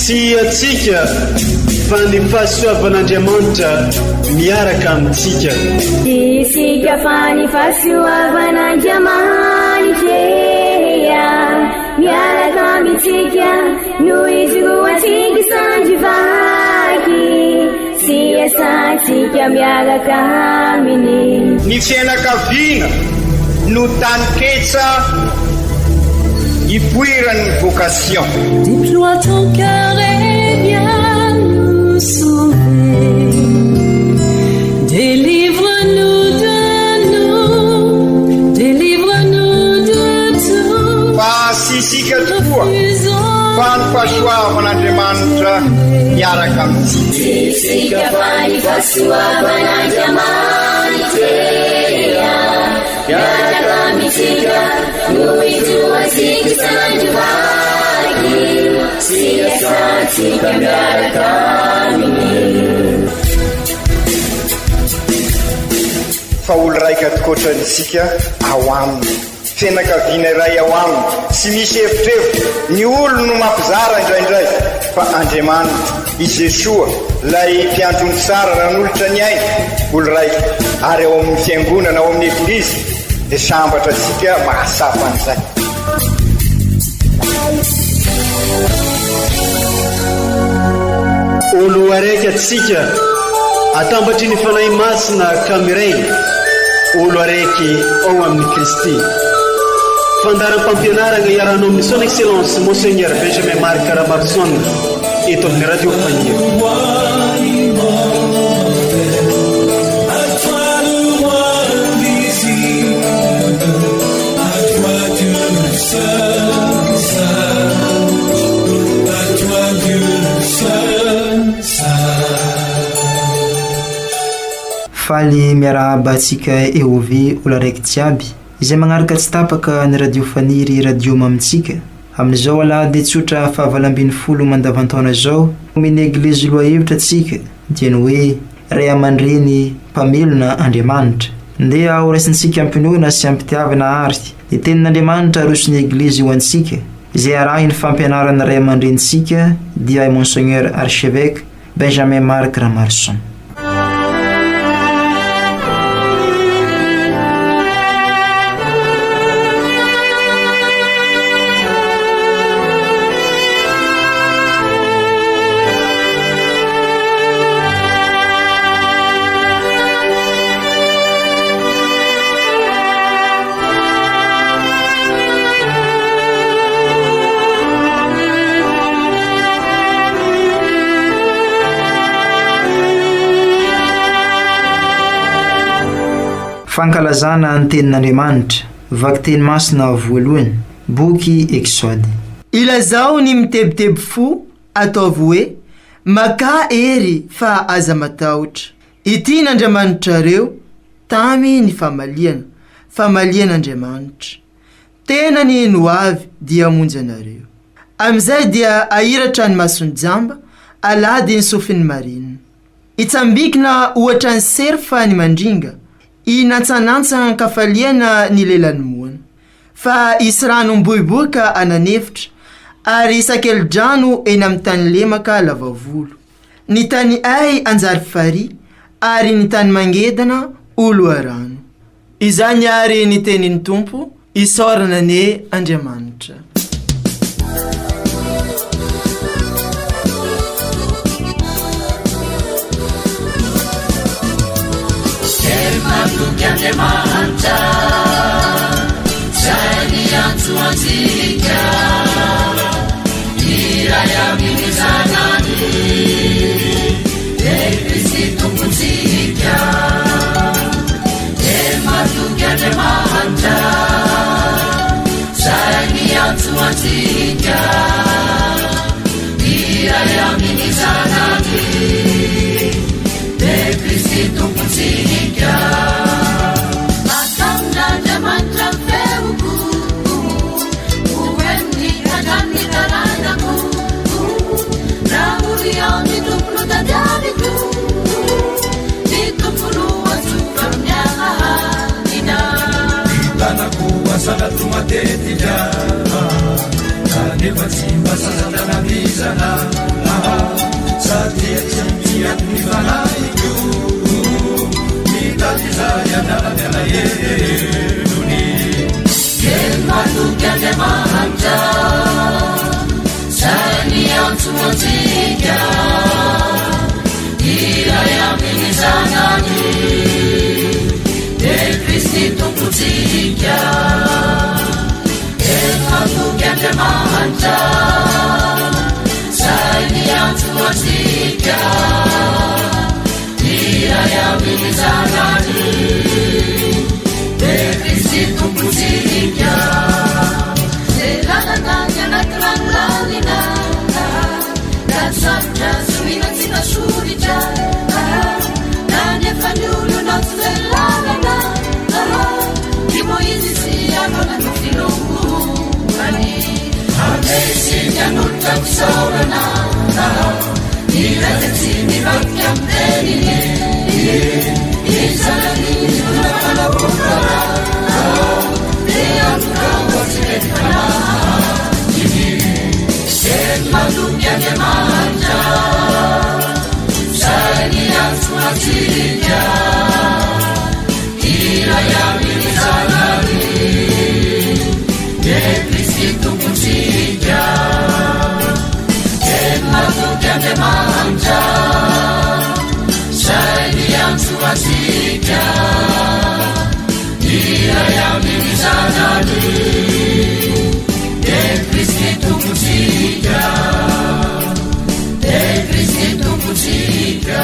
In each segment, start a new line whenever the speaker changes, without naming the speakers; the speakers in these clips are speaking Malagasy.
Tsy antsika fa ny fahasoavan'Andriamanitra miaraka amintsika.
Tsy isika fa ny fahasoavan'Andriamanitra miaraka amintsika no ijoroantsika sandry vaky sy iasantsika miaraka aminy.
Ny fianakaviana no taninketsa ipoiran'ny vocation.
Déploie ton cœur et viens nous sauver. Délivre-nous de nous, délivre-nous de tout.
Fa tsy isika tokoa fa ny fahasoavan'Andriamanitra miaraka amintsika.
Tsy isika fa ny fahasoavan'Andriamanitra miaraka amintsika no ijoroantsika sandry vaky sy iasantsika miaraka aminy.
Fa olo raika tokoatra isika ao aminy, fianakaviana iray ao aminy, tsy misy evitrevitra, ny olo no mampizara indraindray, fa Andriamanitra, i Jesoa, ilay mpiandry omby tsara nanolotra ny ainy, olo raika, ary ao amin'ny fiangonana, ao amin'ny Eglizy, dia sambatra antsika mahatsapa an'izay.
Olo araiky atsika atambatry ny Fanahy Masina ka miray olo araiky ao amin'i Kristy. Fandaharam-pampianaragna iarahanao amin'ny Son Excellence Monseigneur Benjamin Marc Ramaroson eto amin'ny Radio Faniry.
Faly miarahaba antsika EOV olo araiky jiaby izay magnaraka tsy tapaka ny radio Faniry radio mamintsika. Amin'izao alahady tsotra faha-18 mandavantaona izao, omen'ny Eglizy lohahevitra antsika dia ny hoe Ray aman-dreny mpamelona Andriamanitra. Ndeha horaisintsika am-pinoana sy am-pitiavana àry ny Tenin'Andriamanitra aroson'ny Eglizy ho antsika, izay arahin'ny fampianaran'ny ray aman-drenintsika dia i Monseigneur Archevêque Benjamin Marc Ramaroson. Fankalazana ny Tenin'Andriamanitra, Vakiteny Masina voalohany, Boky Eksody.
Ilazao ny mitebiteby fo, ataovy hoe, Makà hery fa aza matahotra. Ity n'Andriamanitrareo, tamy ny famaliana, famalian'Andriamanitra. Tenany no avy dia hamonjy anareo. Amin'izay dia ahiratra ny mason'ny jamba, alady ny sofin'ny marenina. Hitsambikina ohatra ny serfa ny mandringa, hinantsanantsa an-kafaliana ny lelan'ny moana. Fa hisy rano miboiboika an'anefitra, ary sakeli-drano eny amin'ny tany lemaka lava volo. Ny tany hay hanjary farihy, ary ny tany mangedana ho loharano. Izany àry ny tenin'ny Tompo, isaorana anie Andriamanitra.
Matoky Andriamanitra, zay niantso antsika, iray amin'ny Zanany, dia Kristy Tompontsika. Dia matoky Andriamanitra, zay niantso antsika, iray amin'ny Zanany. Dia Kristy Tompontsika. Matahotr'Andriamanitra ny feoko, ho henony hatramin'ny taranako. Raha horian'ny Tompo no tadiaviko, ny Tompo no antsoiko amin'ny alina.
Ny tanako asanatro matetika, kanefa. Nefa tsy mba sasatra na vizana ah, Satria tsy miato ny fanahiko Mitady izay hanala ny alahelony
Teny matoky Andriamanitra Zay niantso antsika Iray amin'ny Zanany Dia Kristy Tompontsika Teny matoky Andriamanitra Zay niantso antsika Iray amin'ny Zanany Dia Kristy Tompontsika Zay lalana ny anaty rano lalina Ka sarotra zohina tsy nasoritra Kanefa ny olona tsy very lalana I Moizy sy Arona no filohany Andeha hanolotra fisaorana Iray izay tsy mivadika amin'ny teniny Ny zanany nitondra fanavotana Dia antoka ho antsika ny fanahiny Teny matoky Andriamanitra Izay niantso antsika Iray amin'ny zanany Dia Kristy Tompontsika Teny matoky Andriamanitra Izay niantso antsika Iray amin'ny zanany Dia Kristy Tompontsika Dia Kristy Tompontsika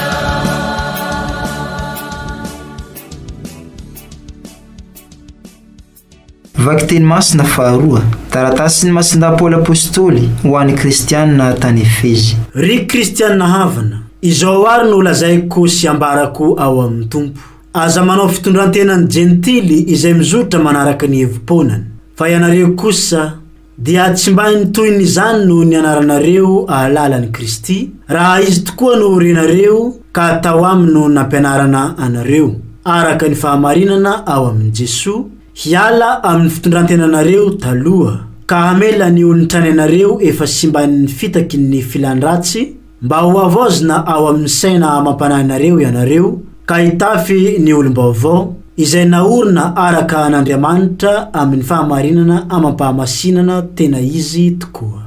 Vakiteny masina faharoa, Taratasin'i Masindahy Paoly Apostoly ho an'ny kristiana tany Efezy.
Ry kristiana havana, izao àry no lazaiko sy ambarako ao amin'ny Tompo, Aza manao fitondran-tenan'ny Jentily izay mizotra manaraka ny hevi-poanany. Fa ianareo kosa dia tsy mba ny toy ny izany no nianaranareo hahalala an'i Kristy, raha Izy tokoa no renareo ka tao aminy no nampianarana anareo, araka ny fahamarinana ao amin'i Jesoa, hiala amin'ny fitondran-tenanareo taloha, ka hamela ny olon-tranenareo efa simban'ny fitaky ny filan-dratsy, Mba ho havaozina ao amin'ny saina amam-panahinareo ianareo, ka hitafy ny olom-baovao, izay naorina araka an'Andriamanitra amin'ny fahamarinana amam-pahamasinana tena izy tokoa.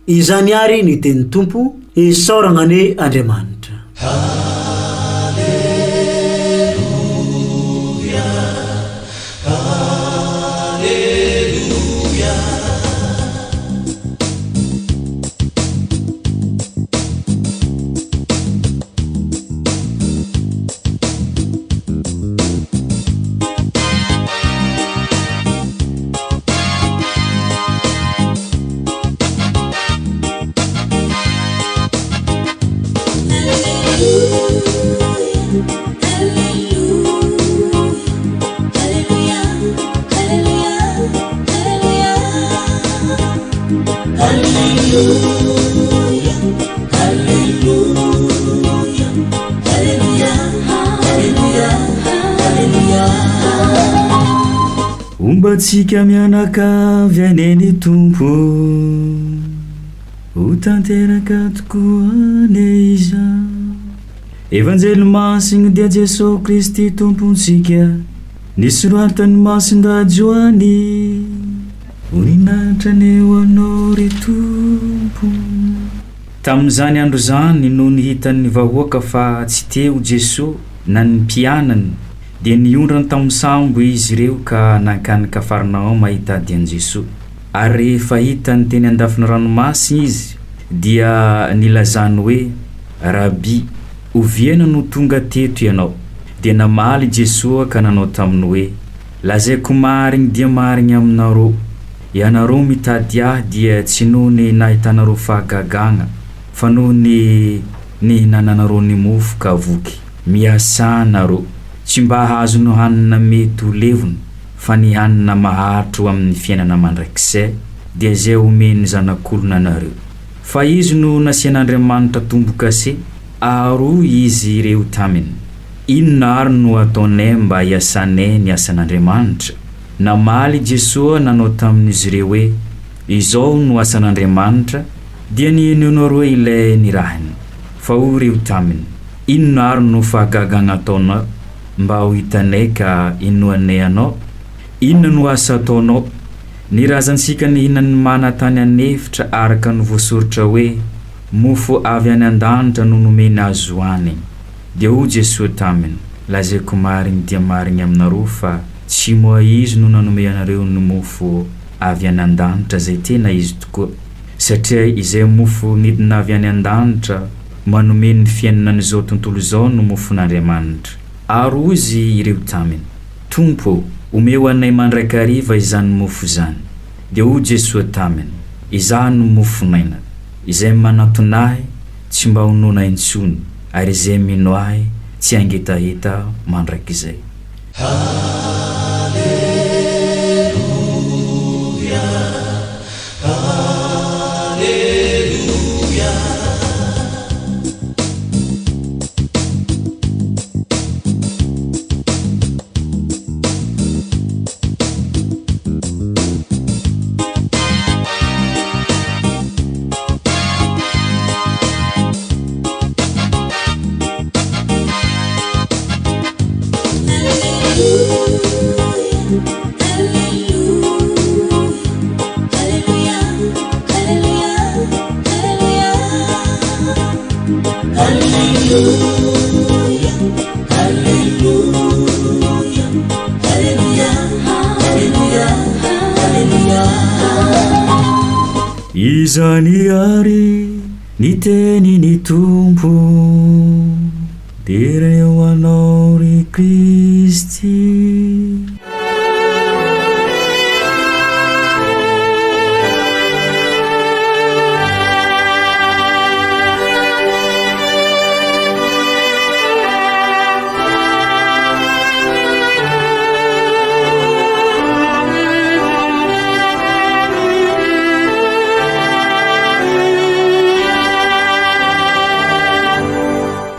Izany àry ny tenin'ny Tompo, isaoragna anie Andriamanitra.
Homba antsika mianakavy anie ny Tompo Ho tanteraka tokoa anie izany Evanjely Masigny dia Jesoa Kristy Tompontsika Nisoratan'i Masindahy Joany Voninahitra anie ho Anao ry Tompo. Tamin'izany andro izany, nony hitan'ny vahoaka fa tsy teo Jesoa na ny mpianany, dia niondrana tamin'ny sambo izy ireo ka nankany Kafarnaoma hitady an'i Jesoa. Ary rehefa hitany teny andafin'ny ranomasina izy, dia nilazany hoe, Rabi, oviana no tonga teto ianao? Dia namaly i Jesoa ka nanao taminy hoe, Lazaiko marigny dia marigny aminareo, ianareo mitady Ahy dia tsy noho ny nahitanareo fahagagagna, fa noho ny nihinananareo ny mofo ka voky. Miasà nareo, tsy mba hahazo ny hanina mety ho levona, fa ny hanina maharitra ho amin'ny fiainana mandrakizay, dia izay omen'ny Zanak'olona anareo. Fa Izy no nasian'Andriamanitra tombo-kase, ary hoy izy ireo taminy, Inona àry no hataonay mba hiasanay ny asan'Andriamanitra? Namaly i Jesoa nanao tamin'izy ireo hoe, Izao no asan'Andriamanitra, dia ny henoinareo ilay nirahiny. Fa hoy ireo taminy, Inona ary no fahagagana ataonao mba ho hitanay ka hinoanay anao? Inona no asa ataonao? Ny razantsika nihinan'ny mana tany an'efitra araka ny voasoratra hoe, Mofo avy any an-danitra no nomeny azy hohaniny. Dia hoy Jesoa taminy, Lazaiko marigny dia marigny aminareo fa tsy Moizy no nanome anareo ny mofo avy any an-danitra izay tena izy tokoa, satria izay mofo nidina avy any an-danitra manome ny fiainanan'izao tontolo izao no mofon'Andriamanitra. Ary hozy ireo taminy, Tompo ô, omeo anay mandrakariva izany mofo izany. Dia hoy Jesoa taminy, Izaho no mofon'aina. Izay manantona Ahy tsy mba ho noana intsony, ary izay mino Ahy tsy hangetaheta mandrakizay.
Haleloia, Haleloia.
Izany àry ny tenin'ny Tompo, dera eo anao ry Kristy.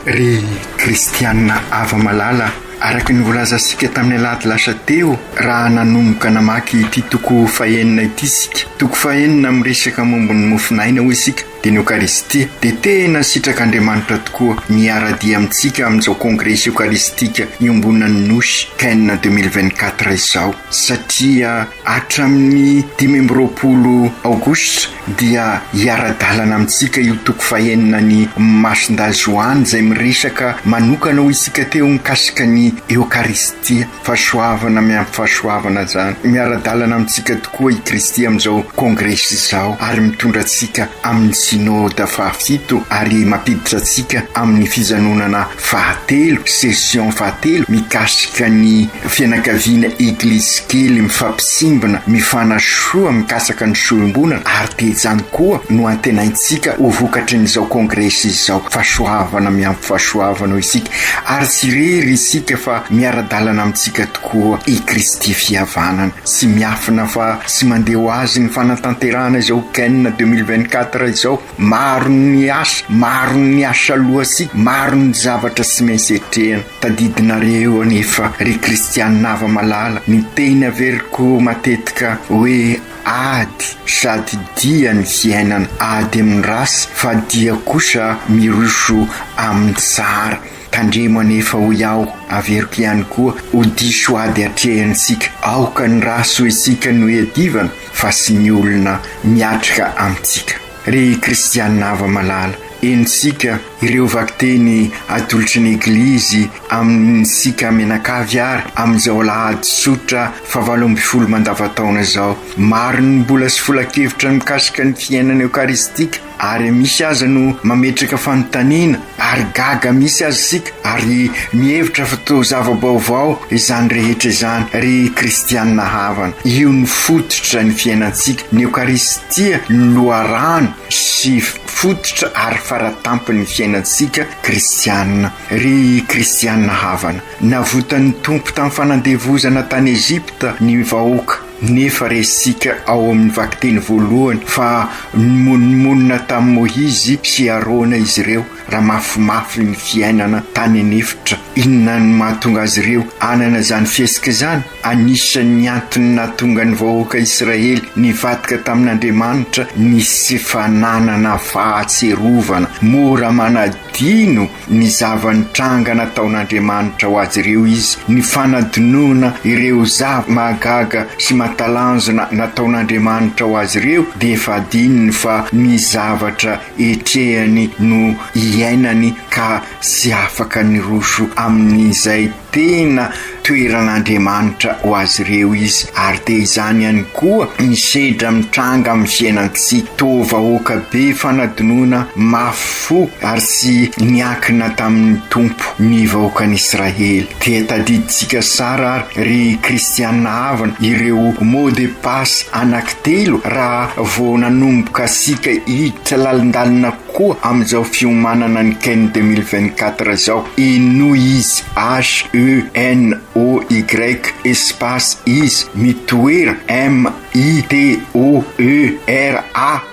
Ry kristiana hava-malala, araka ny voalazantsika tamin'ny alahady lasa teo, raha nanomboka namaky ity toko fahenina ity isika, toko fahenina miresaka momba ny mofon'aina hoy isika, dia ny Eokaristia, dia tena sitrak'Andriamanitra tokoa ny hiara-dia amintsika amin'izao Kongresy Eokaristika iombonan'ny Nosy, Ken 2024 izao, satria hatramin'ny 25 Aogositra dia hiara-dalana amintsika io toko fahenina ny Masindahy Joany izay miresaka manokana hoy isika teo mikasika ny Eokaristia. Fahasoavana miampy fahasoavana izany. Miara-dalana amintsika tokoa i Kristy amin'izao kongresy izao ary mitondra antsika amin'ny Synoda fahafito ary mampiditra antsika amin'ny fijanonana fahatelo, session fahatelo, mikasika ny fianakaviana Eglizy kely mifampisimbina, mifanasoa mikasaka ny soa iombonana ary dia izany koa no antenaintsika ho vokatrin'izao kongresy izao. Fahasoavana miampy fahasoavana hoy isika. Ary tsy irery isika fa miara-dalana amintsika tokoa i Kristy Fihavanana. Tsy miafina fa tsy mandeha ho azy ny fanatanterahana izao Ken 2024 izao. Maro ny asa, maro ny asa alohantsika, maro ny zavatra tsy maintsy etrehina. Tadidinareo anefa ry kristianina hava-malala ny teny averiko matetika hoe Ady sady dia ny fiainana, ady amin'ny ratsy fa dia kosa miroso amin'ny tsara. Tandremo anefa hoy aho, averiko ihany koa, ho diso ady atrehantsika. Aoka ny ratsy ho isika no iadivana fa tsy ny olona miatrika amintsika. Ry kristianina hava-malala, henontsika ireo vakiteny atolotry ny Eglizy amintsika mianakavy ary amin'izao alahady tsotra fahavalo ambin'ny folo mandavantaona izao. Maro ny mbola sy fola-kevitra mikasika ny fiainana eokaristika ary misy aza no mametraka fanontaniana ary gaga misy aza isika ary mihevitra fa toa zava-baovao izany rehetra izany. Ry kristianina havana, io no fototra ny fiainantsika, ny Eokaristia no loharano sy fototra ary faratampon'ny fiainantsika kristianina. Ry kristianina havana, navotan'ny Tompo tamin'ny fanandevozana tany Egypta ny vahoaka. Nefa resintsika ao amin'ny vakiteny voalohany fa nimonomonona tamin'i Moizy sy Arona izy ireo raha mafimafy ny fiainana tany an'efitra. Inona no mahatonga azy ireo hanana izany fihetsika izany? Anisan'ny antony nahatonga ny vahoaka Israely nivadika tamin'Andriamanitra ny tsy fananana fahatsiarovana mora manadino ny zava-nitranga nataon'Andriamanitra ho azy ireo izy, ny fanadinoana ireo zava-mahagaga sy mahatalanjona nataon'Andriamanitra ho azy ireo dia efa adinony fa ny zavatra etrehany no iainany ka tsy afaka niroso amin'izay tena toeran'Andriamanitra ho azy ireo izy, ary dia izany ihany koa ny sedra mitranga amin'ny fiainantsika. Toa vahoaka be fanadinoana, mafy fo ary tsy niankina tamin'ny Tompo ny vahoakan'Israely. Dia tadidintsika tsara ary ry kristiana havana ireo mots de passe anankitelo raha vao nanomboka isika hiditra lalindalina koa amin'izao fiomanana ny Ken 2024 izao. Henoy izy, H-E-N-O-Y espace izy, mitoera, M-I-T-O-E-R-A,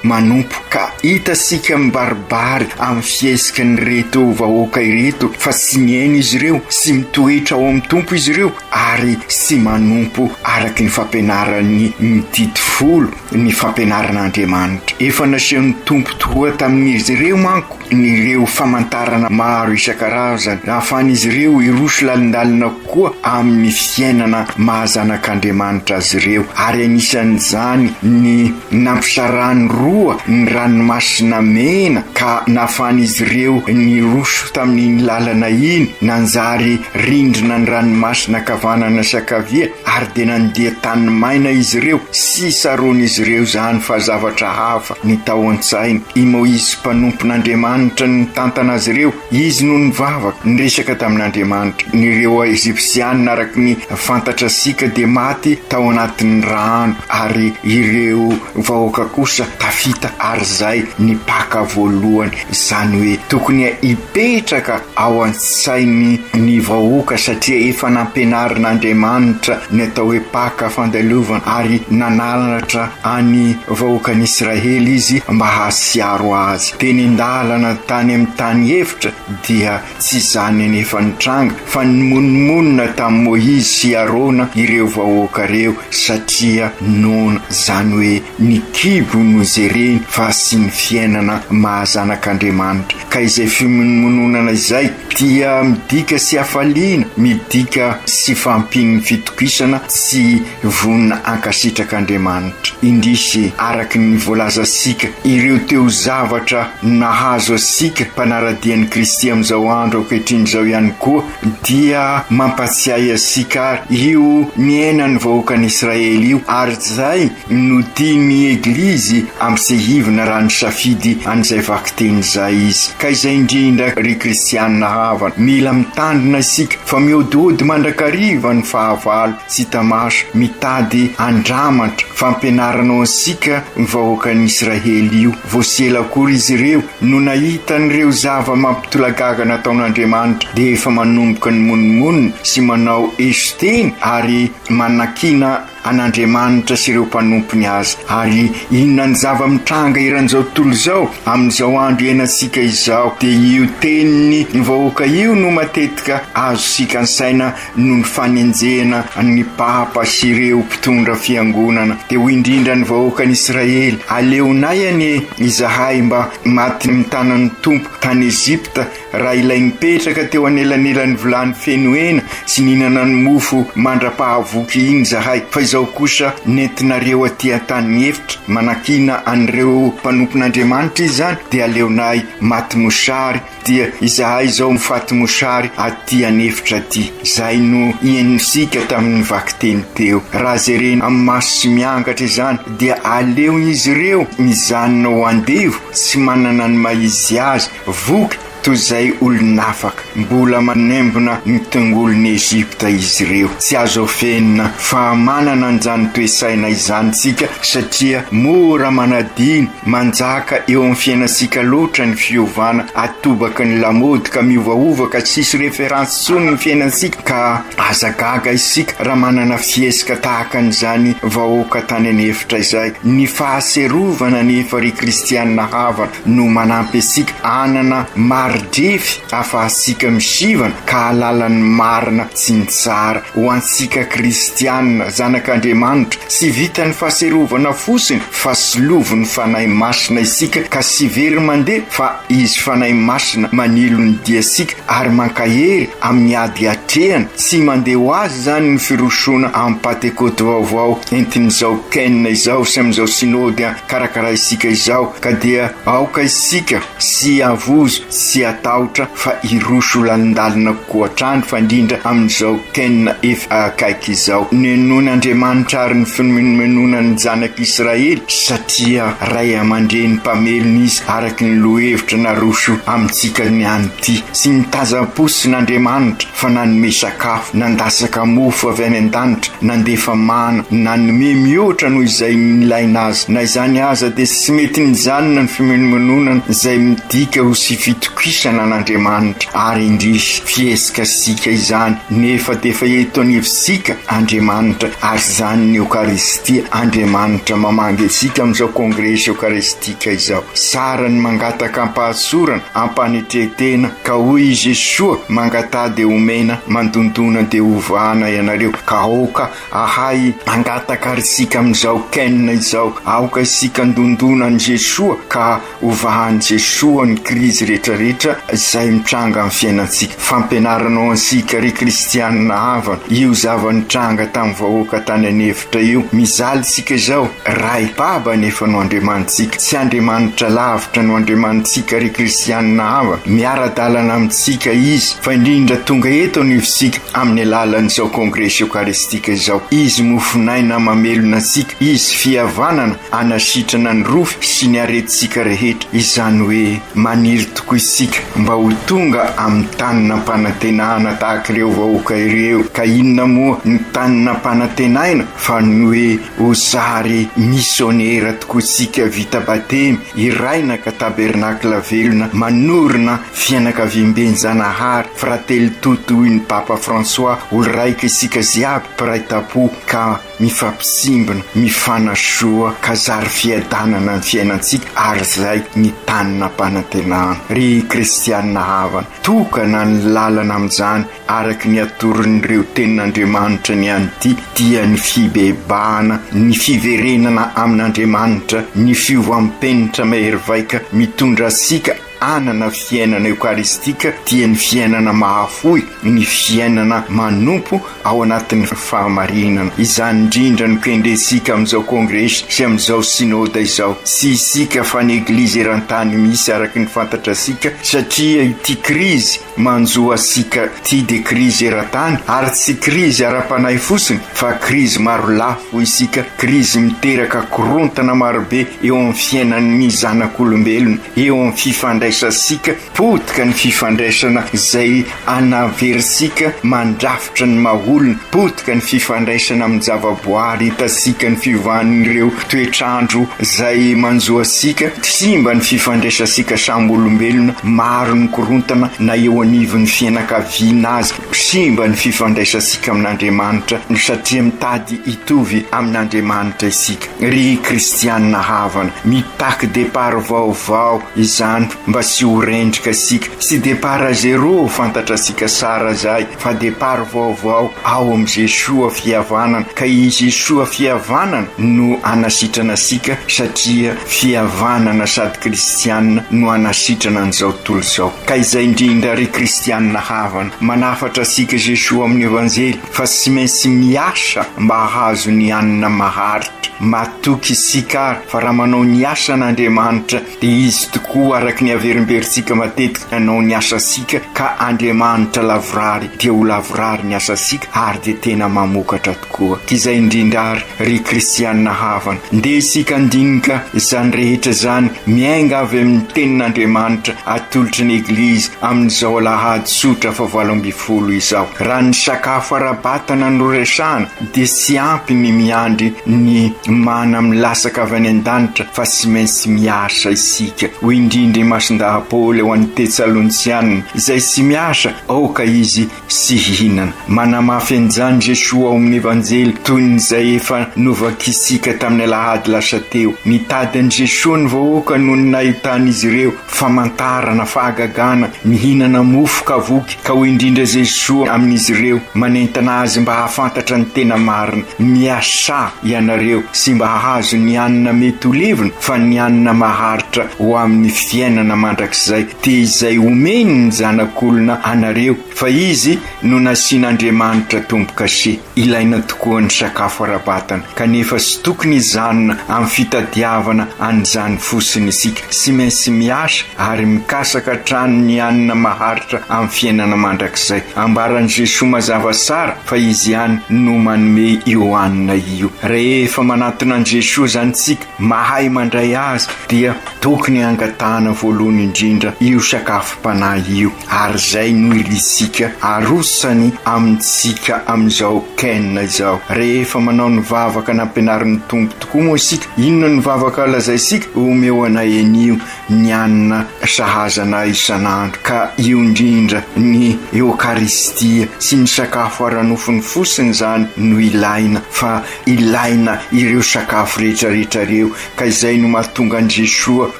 manompo. Ka hitantsika mibaribary amin'ny fihetsikan'ireto vahoaka ireto fa tsy mihaino izy ireo, tsy mitoetra ao amin'ny Tompo izy ireo ary tsy manompo araka ny fampianaran'ny Didy Folo. ny fampianaran'Andriamanitra. Efa nasehon'ny Tompo tokoa tamin'izy ireo manko ireo famantarana maro isan-karazany ahafahan'izy ireo hiroso lalindalina kokoa amin'ny fiainana maha zanak'Andriamanitra azy ireo, ary anisan'izany ny nampisarahany roa ny ranomasina mena ka nahafahan'izy ireo niroso tamin'iny lalana iny, nanjary rindrina ny ranomasina ankavanana sy ankavia. Ary dia nandeha tany maina izy ireo, tsy tsaroan'izy ireo izany fa zavatra hafa ny tao an-tsainy. I Moizy mpanompon'Andriamanitra no nitantana azy ireo, izy no nivavaka, niresaka tamin'Andriamanitra. Ireo Egyptiana araka ny fantatrasika dia maty tao anatin'ny rano, ary ireo vahoaka kosa tafita ary izay ny Paka voalohany. Izany hoe tokony hipetraka ao an-tsainy ny vahoaka satria efa nampianarin'Andriamanitra ny atao hoe Paka fandalovana ary nananatra any vahoakan'Israely izy mba hahatsiaro azy. Teny an-dalana tany amin'ny tany efitra dia tsy izany anefa nitranga fa nimonomonona tamin'i Moizy sy Arona ireo vahoaka ireo satria noana, izany hoe ny kibo no jereny fa tsy ny fiainana maha zanak'Andriamanitra. Ka izay fimonomononana izay dia midika sy hafaliana, midika sy fahampian'ny fitokisana tsy vonona hankasitraka Andriamanitra. Indrisy, araka ny voalazantsika, ireo teo zavatra nahazo antsika mpanara-dia an'i Kristy amin'izao andro ankehitriny izao ihany koa dia mampatsiahy antsika ary io niainan'ny vahoakan'Israely io, ary izay no tian'ny Eglizy ampisehivina raha nisafidy an'izay vakiteny izay izy. Ka izay indrindra ry kristiana havana, mila mitandrina isika fa mihodihody mandrakariva ny fahavalo tsy hita maso, mitady handramatra fampianarana ho antsika ny vahoakan'i Israely io. Vao tsy ela akory izy ireo no nahita an'ireo zava-mampitolagaga nataon'Andriamanitra, dia efa manomboka nimonomonona sy manao eso-teny ary manakiana an'Andriamanitra sy ireo mpanompony aza. Ary inona ny zava-mitranga eran'izao tontolo izao amin'izao andro iainantsika izao? Dia io tenin'ny vahoaka io no matetika azontsika an-tsaina noho ny fanenjehana ny Papa sy ireo mpitondra fiangonana. Dia hoy indrindra ny vahoakan'Israely, Aleonay anie izahay mba matin'ny tanan'ny Tompo tany Egypta, raha ilay nipetraka teo anelanelan'ny vilany feno hena sy nihinana ny mofo mandra-pahavoky iny izahay, fa izao kosa nentinareo aty an-tany efitra. Manakiana an'ireo mpanompon'Andriamanitra izy izany, dia aleonay maty mosary, dia izahay izao mifaty mosary aty an'efitra aty. Izay no henontsika tamin'ny vakiteny teo. Raha jerena amin'ny maso tsy miangatra izany, dia aleon'izy ireo mijanona ho andevo tsy manana ny maha izy azy, voky. toy izay olon'afaka. Mbola manembona ny tongolon'i Egypta izy ireo. Tsy azo afenina fa manana an'izany toe-tsaina izany isika satria mora manadino, manjaka eo amin'ny fiainantsika loatra ny fiovana atobaky ny lamaody ka miovaova ka tsisy référence intsony ny fiainantsika ka aza gaga isika raha manana fihetsika tahaka an'izany vahoaka tany an'efitra izay. Ny fahaserovana anefa ry kristiana havana no manampy antsika hanana mari-drefy ahafahantsika misivana ka hahalala ny marina sy ny tsara. Ho antsika kristiana, zanak'Andriamanitra, tsy vitan'ny fahaserovana fotsiny fa solovin'ny Fanahy Masina isika ka tsy very mandeha fa Izy Fanahy Masina manilo ny diantsika ary mankahery amin'ny ady atrehana. Tsy mandeha ho azy izany ny firosoana amin'ny Pantekoty vaovao entin'izao Ken izao sy amin'izao Synody karakaraintsika izao ka dia aoka isika tsy havozo tsy hatahotra fa hiroso lalindalina kokoa hatrany fa indrindra amin'izao Ken efa akaiky izao. Nenoin' Andriamanitra ary ny fimenomenonan'ny Zanak' Israely satria ray aman-dreny mpamelona izy araka ny lohevitra naroso amintsika niany ity. Tsy nitazam-potsiny Andriamanitra fa nanome sakafo, nandatsaka mofo avy any an-danitra, nandefa mana, nanome mihoatra noho izay nilaina azy. Na izany aza dia tsy mety nijanona ny fimenomenonana izay midika ho tsy fitokisana an'Andriamanitra. Ary indrisy, fihetsika-tsika izany, nefa dia efa eto anivontsika Andriamanitra, ary izany ny Eokaristia, Andriamanitra mamangy antsika amin'izao Kongresy Eokaristika izao. Tsara ny mangataka am-pahatsorana, am-panetren-tena, ka hoy i Jesoa, Mangataha dia homena, mandondona dia hovahana ianareo, ka aoka ahay hangataka ary isika amin'izao Ken izao, aoka isika handondona an'i Jesoa ka hovahan'i Jesoa ny krizy rehetrarehetra izay mitranga amin'ny fiainantsika. Fampianarana ho antsika ry kristianina havana io zava-nitranga tamin'ny vahoaka tany an'efitra io. Mijaly isika izao, Ray Baba anefa no Andriamanitsika, tsy Andriamanitra lavitra no Andriamanitsika ry kristianina havana. Miara-dalana amintsika Izy, fa indrindra tonga eto anivontsika amin'ny alalan'izao Kongresy Eokaristika izao. Izy mofon'aina mamelona antsika, Izy fihavanana hanasitrana ny rofy sy ny aretintsika rehetra, izany hoe maniry tokoa isika mba ho tonga amin'ny tany nampanantenana tahaka ireo vahoaka ireo, ka inona moa ny tany nampanantenaina fa ny hoe ho zary misionera tokoa isika vita batemy, iraina ka tabernakla velona manorina fianakaviamben-janahary, fratelli tutti hoy ny Papa François, olo-raika isika jiaby, mpiray tampo ka. Mifampisimbina, mifanasoa ka zary fiadanana ny fiainantsika ary zay ny tany nampanantenana. Ry kristianina havana, tokana ny lalana amin'izany araka ny atoron'ireo tenin'Andriamanitra ny an'ity dia ny fibebahana, ny fiverenana amin'Andriamanitra, ny fiovam-penitra mahery vaika mitondra antsika hanana fiainana eokaristika dia ny fiainana mahafoy, ny fiainana manompo ao anatin'ny fahamarinana. Izany indrindra no kendrentsika amin'izao kongresy sy amin'izao synoda izao. Tsy isika fa ny Eglizy eran-tany misy araka ny fantatrasika satria ity krizy manjo asika ity dia krizy eran-tany ary tsy krizy ara-panahy fotsiny fa krizy marolafy hoy isika, krizy miteraka korontana marobe eo amin'ny fiainan'ny zanak'olombelona. Eo amin'ny fifandraisantsika, potika ny fifandraisana izay anaverintsika mandrafitra ny maha olona, potika ny fifandraisana amin'ny zavaboary hitantsika ny fiovan'ireo toetr'andro izay manjo antsika, simba ny fifandraisantsika samy olombelona, maro ny korontana na eo anivon'ny fianakaviana aza, simba ny fifandraisantsika amin'Andriamanitra satria mitady hitovy amin'Andriamanitra isika. Ry kristianina havana, mitaky départ vaovao izany mba tsy ho rendrika isika. Tsy départ à zéro fantatrasika tsara zay fa départ vaovao ao amin'i Jesoa fihavanana ka i Jesoa fihavanana no hanasitrana antsika satria fihavanana sady kristianina no hanasitrana an'izao tontolo izao. Ka izay indrindra ry kristianina havana, manafatra antsika Jesoa amin'ny Evanjely fa tsy maintsy miasa mba hahazo ny hanina maharitra. Matoky isika ary fa raha manao ny asan'Andriamanitra dia Izy tokoa araka ny averimberintsika matetika hanao ny asantsika ka Andriamanitra lavorary dia ho lavorary ny asantsika ary dia tena mamokatra tokoa. Izay indrindra ary ry kristiana havana, ndeha isika handinika izany rehetra izany miainga avy amin'ny tenin'Andriamanitra atolotry ny Eglizy amin'izao alahady tsotra fahavalo 18 izao. Raha ny sakafo ara-batana no resahana dia tsy ampy ny miandry ny mana milasaka avy any an-danitra fa tsy maintsy miasa isika. Hoy indrindra i Masindahy Paoly ho an'ny Tetsalonisianina, Izay tsy miasa, aoka izy tsy hihinana. Manamafy an'izany Jesoa ao amin'ny Evanjely toy ny izay efa novakisika tamin'ny alahady lasa teo. Nitady an'i Jesoa ny vahoaka nony nahitan'izy ireo Famantarana, fahagagana, mihinana mofo ka voky, ka hoy indrindra Jesoa amin'izy ireo, manentana azy mba hahafantatra ny tena marina, Miasà ianareo sy mba hahazo ny hanina mety ho levona, fa ny hanina maharitra ho amin'ny fiainana mandrakizay, dia izay omeny ny Zanak'olona anareo, fa Izy no nasian'Andriamanitra tombo-kase. Ilaina tokoa ny sakafo ara-batana, kanefa tsy tokony hijanona amin'ny fitadiavana an'izany fotsiny isika. Tsy maintsy miasa ary mikasaka hatrany ny hanina maharitra amin'ny fiainana mandrakizay. Ambaran'i Jesoa mazava tsara fa Izy ihany no manome io hanina io. Rehefa manatona an'i Jesoa izany isika, mahay mandray Azy, dia tokony hangatahana voalohany indrindra io sakafom-panahy io. Ary izay no irintsika arosany amintsika amin'izao Ken izao. Rehefa manao ny vavaka nampianarin'ny Tompo tokoa moa isika, inona no vavaka lazaintsika? Omeo anay anio ny hanina sahaza anay isan'andro. Ka io indrindra ny Eokaristia sy ny sakafo ara-nofony fotsiny izany no ilaina fa ilaina ireo sakafo rehetrarehetra ireo Ka izay no mahatonga an'i Jesoa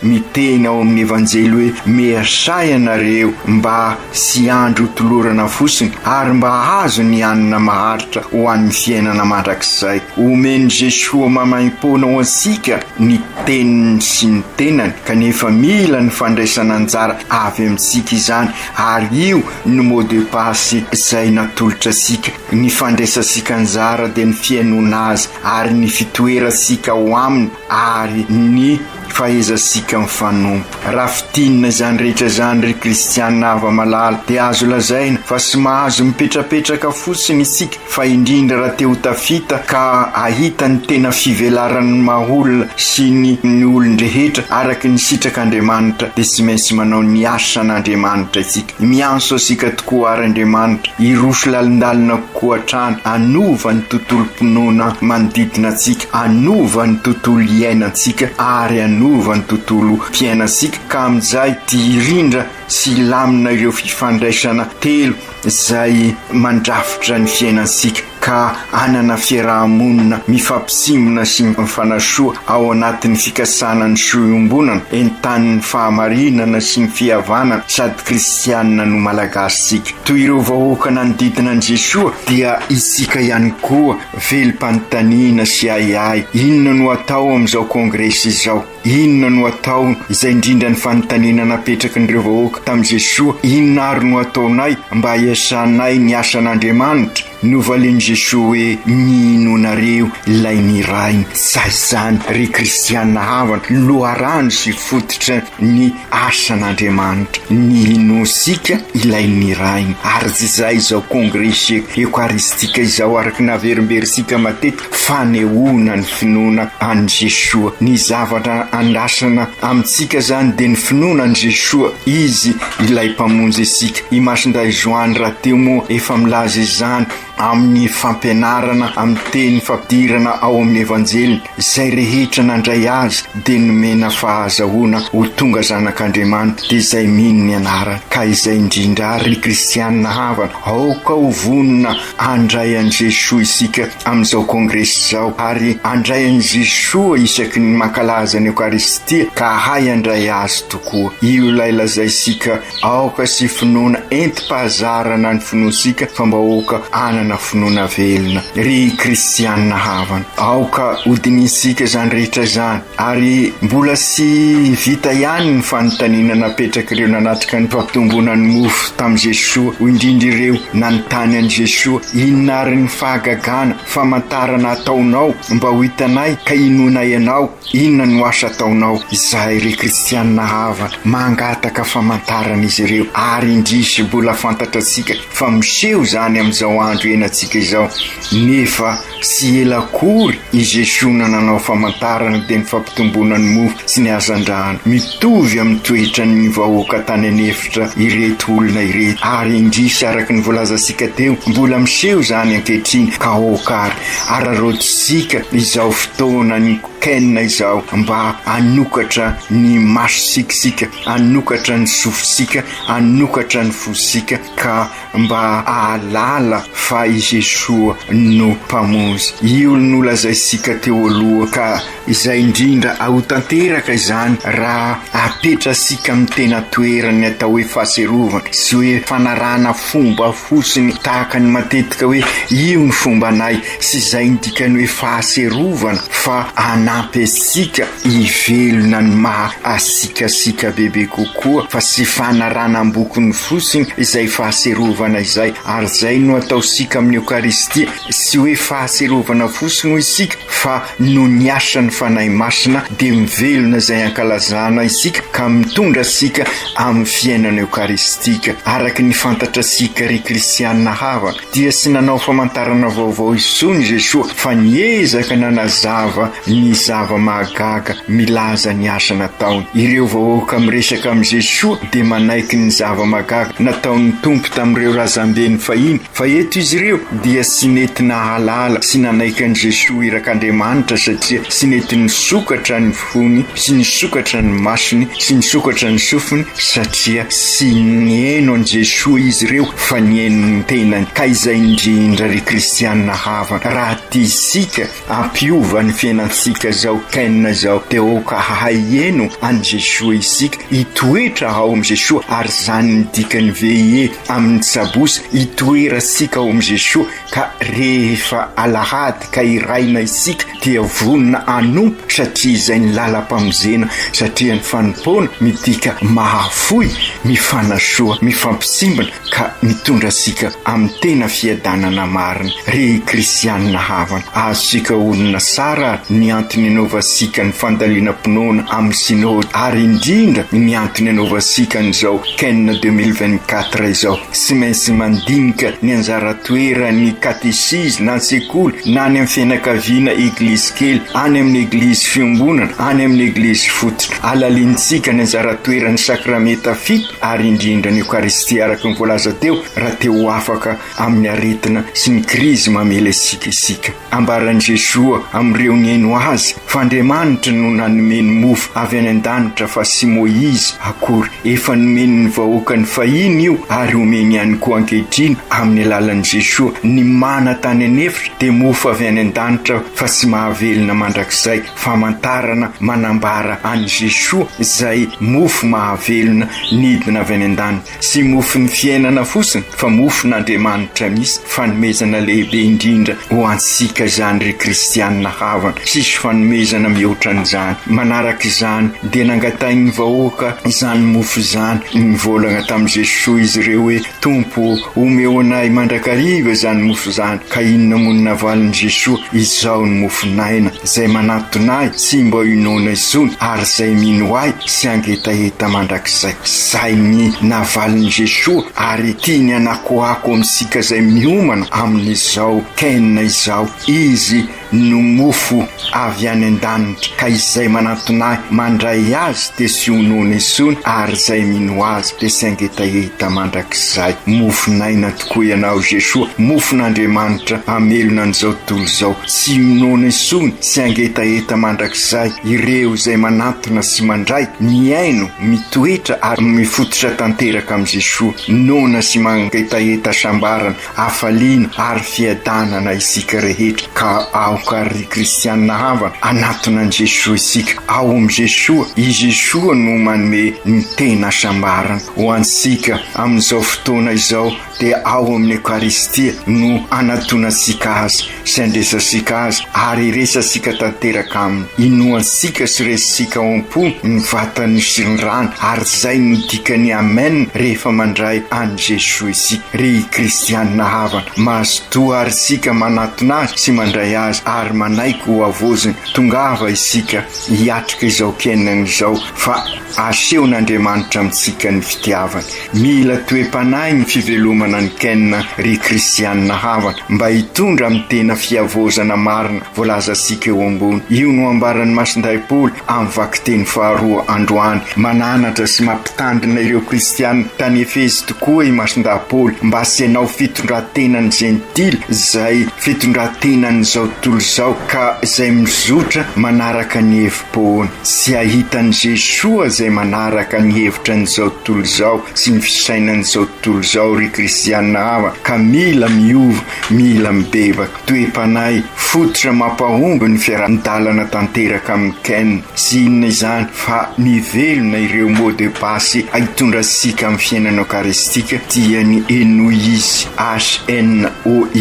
miteny ao amin'ny Evanjely hoe, Miasà ianareo mba tsy hiandry ho tolorana fotsiny, ary mba hahazo ny hanina maharitra ho an'ny fiainana mandrakizay. Omen'i Jesoa maimaimpoana ho antsika ny teniny sy ny tenany, kanefa mila ny fandraisana anjara avy amintsika izany, ary io no mot de passe izay natolotra antsika. Ny fandraisantsika anjara dia ny fihainoana azy ary ny fitoerantsika ao aminy ary ny fahaizantsika mifanompo. Raha fintinina izany rehetra izany ry kristiana hava-malala dia azo lazaina fa tsy mahazo mipetrapetraka fotsiny isika fa indrindra raha te ho tafita ka hahita ny tena fivelaran'ny maha-olona sy ny ny olon-drehetra araka ny sitrak'Andriamanitra dia tsy maintsy manao ny asan'Andriamanitra isika. Miantso antsika tokoa àry Andriamanitra hiroso lalindalina kokoa hatrany hanova ny tontolom-pinoana manodidina antsika, hanova ny tontolo iainantsika ary hanova ny tontolom-piainantsika ka amin'izay dia hirindra sy hilamina ireo fifandraisana telo izay mandrafitra ny fiainantsika ka hanana fiaraha-monina mifampitsimbina sy mifanasoa ao anatin'ny fikasana ny soa iombonana, entanin'ny fahamarinana sy ny fihavanana sady kristianina no Malagasy tsika. Toy ireo vahoaka nanodidina an'i Jesoa dia isika ihany koa velom-panontaniana sy ahiahy, inona no atao amin'izao kongresy izao? Inona no atao? Izay indrindra ny fanontaniana napetrakin'ireo vahoaka tamin'i Jesoa, Inona àry no ataonay mba hiasanay ny asan'Andriamanitra? Novalian'i Jesoa hoe, Minoanareo ilay nirahiny. Sa izany, ry kristiana havana, loharano sy fototry ny asan'Andriamanitra, ny hinoantsika ilay nirahiny. Ary tsy izay izao kongresy eokaristika izao, araka ny averimberintsika matetika, fanehoana ny finoana an'i Jesoa. Ny zavatra andrasana amintsika izany dia ny finoana an'i Jesoa, Izy ilay Mpamonjy antsika. I Masindahy Joany rahateo moa efa milaza izany amin'ny fampianarana amin'ny teny fampidirana ao amin'ny Evanjeliny, Izay rehetra nandray Azy dia nomena fahazahoana ho tonga zanak'Andriamanitra, dia izay mino ny anarany. Ka izay indrindra àry ry kristianina havana, aoka ho vonona Handray an'i Jesoa isika amin'izao kongresy izao ary handray an'i Jesoa isaky ny mankalaza ny Eokaristia ka hahay handray Azy tokoa. Io ilay lazaintsika aoka sy finoana entim-pahazarana ny finoantsika fa mba aoka hanana. manana finoana velona. Ry kristianina havana, aoka hodinihintsika izany rehetra izany, ary mbola tsy vita ihany ny fanontaniana napetrak'ireo nanatrika ny fampitomboana ny mofo tamin'i Jesoa, hoy indrindra ireo nanontany an'i Jesoa, Inona àry ny fahagagana, famantarana ataonao mba ho hitanay ka hinoanay anao? Inona no asa ataonao? Izahay ry kristianina havana, mangataka famantarana izy ireo, ary indrisy mbola fantatratsika fa miseho izany amin'izao andro iainantsika izao, nefa tsy ela akory i Jesoa no nanao famantarana dia ny fampitomboana ny mofo sy ny hazandrano. Mitovy amin'ny toetran'ny vahoaka tany an'efitra ireto olona ireto, ary indrisy araka ny voalazantsika teo, mbola miseho izany ankehitriny, ka aoka ary araraotintsika izao fotoanan'ny Ken izao mba hanokatra ny masontsika isika, hanokatra ny sofintsika, hanokatra ny fontsika ka mba hahalala fa i Jesoa no Mpamonjy. Io nolazaintsika teo aloha ka izay indrindra ho tanteraka izany raha apetratsika amin'ny tena toerany ny atao hoe fahatsiarovana sy hoe fanarahana fomba fotsiny tahaka ny matetika hoe io ny fombanay sy izay ny dikan'ny hoe fahatsiarovana fa hanampy antsika hivelona ny maha asiakasiaka bebe kokoa fa tsy fanaranam-bokony fotsiny izay fahatsiarovana izay ary izay no ataontsika amin'ny Eokaristia tsy hoe fahatsiarovana fotsiny hoy isika fa noho ny asan'ny Fanahy Masina dia mivelona izay ankalazana isika ka mitondra antsika amin'ny fiainana eokaristika. Araka ny fantatrasika ry kristiana havana dia tsy nanao famantarana vaovao intsony Jesoa fa niezaka nanazava ny zava-mahagaga milaza ny asa nataony. Ireo vahoaka miresaka amin'i Jesoa dia manaiky ny zava-mahagaga nataon'ny Tompo tamin'ireo razambeny fahiny Fa eto izy ireo dia tsy nety nahalala sy nanaiky an'i Jesoa irak'Andriamanitra satria tsy nety nisokatra ny fony sy nisokatra ny masony sy nisokatra ny sofiny satria tsy nihaino an'i Jesoa izy ireo fa nihaino ny tenany. Ka izay indrindra ry kristiana havana raha tiantsika Hampiova ny fiainantsika izao Ken izao dia aoka hahay hihaino an'i Jesoa isika, hitoetra ao amin'i Jesoa ary izany ny dikan'ny VIE amin'ny Tsabosa, hitoerantsika ao amin'i Jesoa ka rehefa alahady ka hiraina isika dia vonona hanompo satria izay ny lalam-pamonjena satria ny fanompoana midika mahafoy, mifanasoa, mifampisimbina ka mitondra antsika amin'ny tena fiadanana marina. Ry kristianina havana, azontsika onona tsara ary ny antony anaovantsika ny fandalinam-pinoana amin'ny Synode, ary indrindra ny antony anaovantsika an'izao Ken 2024 izao. Tsy maintsy mandinika ny anjara toeran'ny katesizy na an-tsekoly, na any amin'ny fianakaviana eglizy kely, any amin'ny eglizy fiombonana, any amin'ny eglizy fototra. Alalinintsika ny anjara toeran'ny sakramenta fito, ary indrindra ny Eokaristia araka ny voalaza teo raha te ho afaka amin'ny aretina sy ny krizy mamely antsika isika. Ambaran'i Jesoa amin'ireo nihaino azy fa Andriamanitra no nanome ny mofo avy any an-danitra fa tsy Moizy akory. Efa nomeny ny vahoakany fahiny io ary omeny ihany koa ankehitriny amin'ny alalan'i Jesoa. Ny mana tany an'efitra dia mofo avy any an-danitra fa tsy mahavelona mandrakizay. Famantarana manambara an'i Jesoa izay mofo mahavelona nidina avy any an-danitra. Tsy mofon'ny fiainana fotsiny fa mofon'Andriamanitra mihitsy. Fanomezana lehibe indrindra ho antsika izany ry kristianina havana. Tsisy fanomezana mihoatra an'izany. Manaraka izany dia nangatahin'ny vahoaka izany mofo izany. Nivolagna tamin'i Jesoa izy ireo hoe, Tompo ô, omeo anay mandrakariva izany mofo izany. Ka inona moa no navalin'i Jesoa? Izao no mofon'aina, izay manatona ahy tsy mba ho noana intsony, ary izay mino ahy tsy hangetaheta mandrakizay. Izay ny navalin'i Jesoa, ary tiany hanakoako amintsika izay miomana amin'izao Ken izao. Izy no mofo avy any an-danitra, ka izay manantona ahy mandray azy dia tsy ho noana intsony, ary izay mino azy dia tsy hangetaheta mandrakizay. Mofon'aina tokoa ianao Jesoa, mofon'Andriamanitra hamelona an'izao tontolo izao. Tsy ho noana intsony, tsy hangetaheta mandrakizay ireo izay manantona sy mandray, mihaino, mitoetra ary mifototra tanteraka amin'i Jesoa. Noana sy mangetaheta hasambarana, hafaliana ary fiadanana isika rehetra ka ao. Aoka àry ry kristianina havana, hanatona an'i Jesoa isika. Ao amin'i Jesoa, i Jesoa no manome ny tena hasambarana ho antsika amin'izao fotoana izao, dia ao amin'ny Eokaristia no anatonantsika Azy sy andresantsika Azy ary iresantsika tanteraka Aminy. Inoantsika sy resintsika ao am-po ny vatany sy ny rany ary izay no dikan'ny Amen rehefa mandray an'i Jesoa isika. Ry kristianina havana, mazotoa ary isika manatona Azy sy mandray Azy ary manaiky ho havaoziny. Tongava isika hiatrika izao fiainana izao fa asehon'Andriamanitra amintsika ny fitiavany. Mila toe-panahy ny fivelomana ny Ken ry kristianina havana mba hitondra amin'ny tena fihavaozana marina voalazantsika eo ambony. Io no ambaran'i Masindahy Paoly amin'ny vakiteny faharoa androany. Mananatra sy mampitandrina ireo kristianina tany Efezy tokoa i Masindahy Paoly mba tsy hanao fitondran-tenan'ny jentily izay fitondran-tenan'izao tontolo izao ka izay mizotra manaraka ny hevi-poana. Tsy hahita an'i Jesoa izay manaraka ny hevitra an'izao tontolo izao sy ny fisainan'izao tontolo izao ry kristiana havana ka mila miova, mila mibebaka. Toe-panahy fototra mampahomby ny fiaraha-dalana tanteraka amin'i Ken. Tsy inona izany fa mivelona ireo mots de passe hitondra antsika amin'ny fiainana eokaristika dia ny henoy izy, HNOY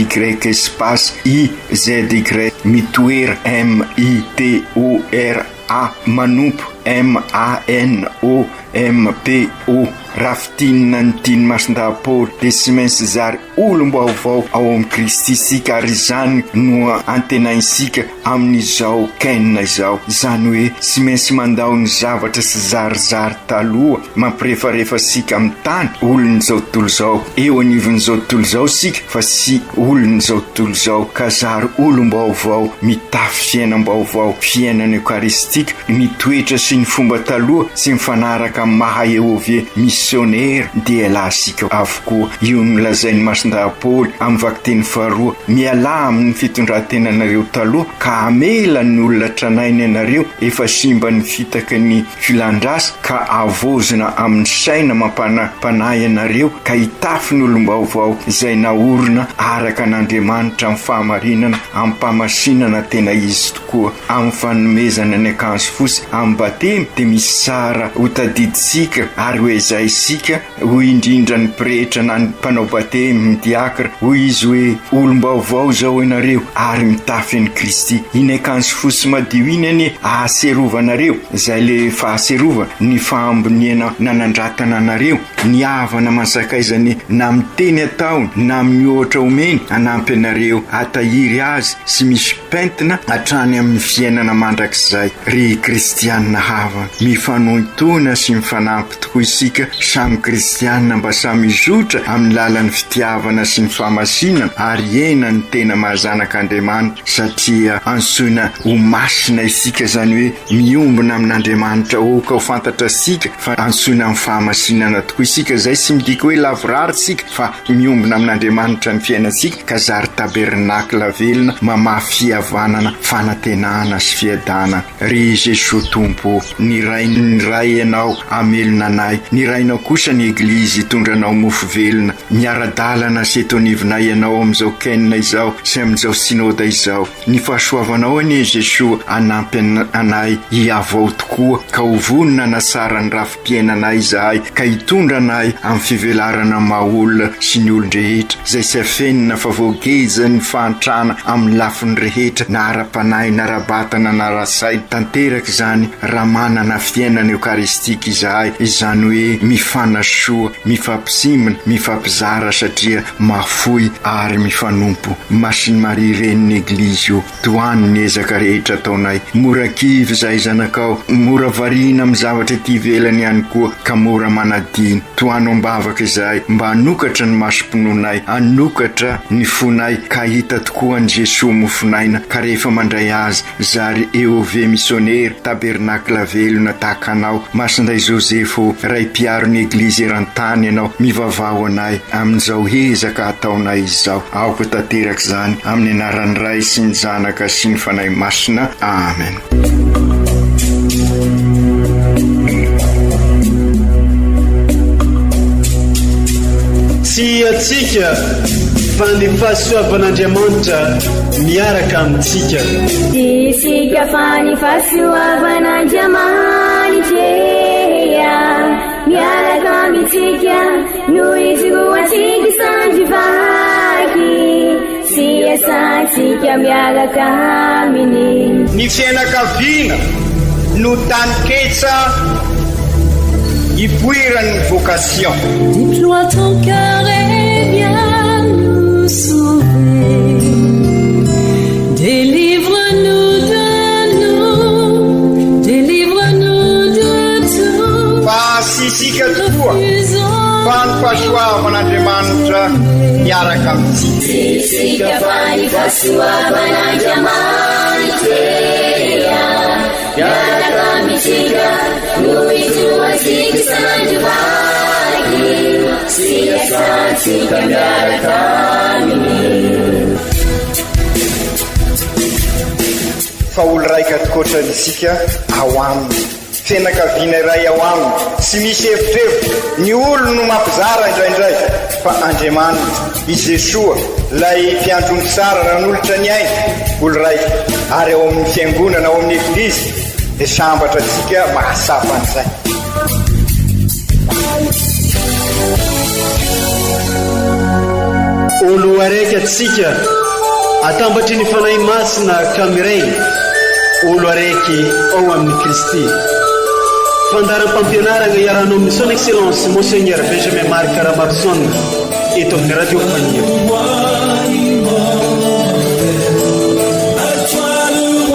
espace IZY, mitoera, MITORA, manompo, MANOMPO. Raha fintinina ny tian'i Masindahy Paoly dia tsy maintsy zary olom-baovao ao amin'i Kristy isika ary izany no antenaintsika amin'izao Ken izao. Izany hoe tsy maintsy mandao ny zavatra tsy zarizary taloha mampirefarefa antsika amin'ny tany, olon'izao tontolo izao. Eo anivon'izao tontolo izao isika fa tsy olon'izao tontolo izao ka zary olom-baovao mitafy fiainam-baovao, fiainana eokaristika, ny toetra sy ny fomba taloha tsy mifanaraka amin'ny maha Eovie misionera dia lasika avokoa. Io no lazain'i Masindahy Paoly amin'ny vakiteny faharoa, Mialà amin'ny fitondran-tenanareo taloha ka hamela ny olona tranainy anareo efa simban'ny fitaky ny filan-dratsy ka havaozina amin'ny saina mampanahy anareo ka hitafy ny olom-baovao izay naorina araka an'Andriamanitra amin'ny fahamarinana amim-pahamasinana tena izy tokoa. Amin'ny fanomezana ny akanjo fotsy amin'ny batemy dia misy tsara ho tadidintsika ary ho ezahintsika, hoy indrindra ny pretra na ny mpanao batemy, ny diakra, hoy izy hoe, olom-baovao izao ianareo ary mitafy an'i Kristy. Iny akanjo fotsy madio iny anie ahaserovanareo, izay le fahaserovana, ny fahamboniana nanandratana anareo, ny havana aman-tsakaiza anie na amin'ny teny ataony na amin'ny ohatra omeny hanampy anareo hatahiry azy sy misy Pentina hatrany amin'ny fiainana mandrakizay. Ry kristiana havana, mifanointoina sy mifanampy tokoa isika samy kristiana mba samy hizotra amin'ny lalan'ny fitiavana sy ny fahamasinana ary hiaina ny tena maha zanak'Andriamanitra satria antsoina ho masina isika izany hoe miombona amin'Andriamanitra aoka ho fantatrasika fa antsoina amin'ny fahamasinana tokoa isika izay tsy midika hoe lavorary isika fa Miombona amin'Andriamanitra ny fiainantsika ka zary tabernakla velona mamafy fihavanana, fanantenana sy fiadanana. Ry Jesoa Tompo ô, nirain'ny Ray Ianao hamelona anay, nirainao kosa ny Eglizy hitondra anao mofo velona. Miara-dalana sy eto anivonay Ianao amin'izao Ken izao sy amin'izao Synoda izao. Ny fahasoavanao anie Jesoa hanampy anay hihavao tokoa ka ho vonona hanatsara ny rafi-piainanay izahay ka hitondra anay amin'ny fivelarana maha olona sy ny olon-drehetra izay tsy afenina fa voagejan'ny fahantrana amin'ny lafiny rehetra na ara-panahy na ara-batana na ara-tsaina. Tanteraka izany raha manana fiainana eokaristika izahay, izany hoe mifanasoa, mifampitsimbina, mifampizara satria mahafoy ary mifanompo. Masin'i Maria Renin'ny Eglizy ô, tohano ny ezaka rehetra ataonay. Mora kivy izahay zanakao, mora variana amin'ny zavatra ety ivelany ihany koa ka mora manadino. Tohano am-bavaka izahay mba hanokatra ny masom-pinoanay, hanokatra ny fonay ka hahita tokoa an'i Jesoa mofon'aina ka rehefa mandray Azy Zary EOV Misionera, Tabernakla velona tahaka anao, Masindahy Joseph ô, Ray mpiaro ny Eglizy eran-tany ianao, mivavaha ho anay amin'izao ezaka ataonay izao. Aoka ho tanteraka izany amin'ny anaran'ny Ray sy ny Zanaka sy ny Fanahy Masina. Amen.
Tsy antsika. Fa ny fahasoavan'Andriamanitra miaraka amintsika.
Tsy isika fa ny fahasoavan'Andriamanitra miaraka amintsika no ijoroantsika sandry vaky sy iasantsika miaraka aminy.
Ny fianakaviana no taninketsa ipoiran'ny vocation.
Déploie ton cœur et viens nous sauver. Délivre-nous de nous, délivre-nous de tout.
Fa tsy isika tokoa fa ny fahasoavan'Andriamanitra miaraka amintsika.
Tsy isika fa ny fahasoavan'Andriamanitra miaraka amintsika no ijoroantsika sandry vaky sy iasantsika miaraka aminy.
Fa olo raika tokoatrany isika ao aminy. Fianakaviana iray ao aminy. Tsy misy evitrevitra. Ny olo no mampizara indraindray. Fa Andriamanitra, i Jesoa, ilay mpiandry omby tsara nanolotra ny ainy, olo raika. Ary ao amin'ny fiangonana, ao amin'ny Eglizy, dia sambatra antsika mahatsapa an'izay.
Olo araiky atsika atambatry ny Fanahy Masina ka miray olo araiky ao amin'i Kristy. Fandaharam-pampianaragna iarahanao amin'ny Son Excellence Monseigneur Benjamin Marc Ramaroson eto amin'ny Radio Faniry.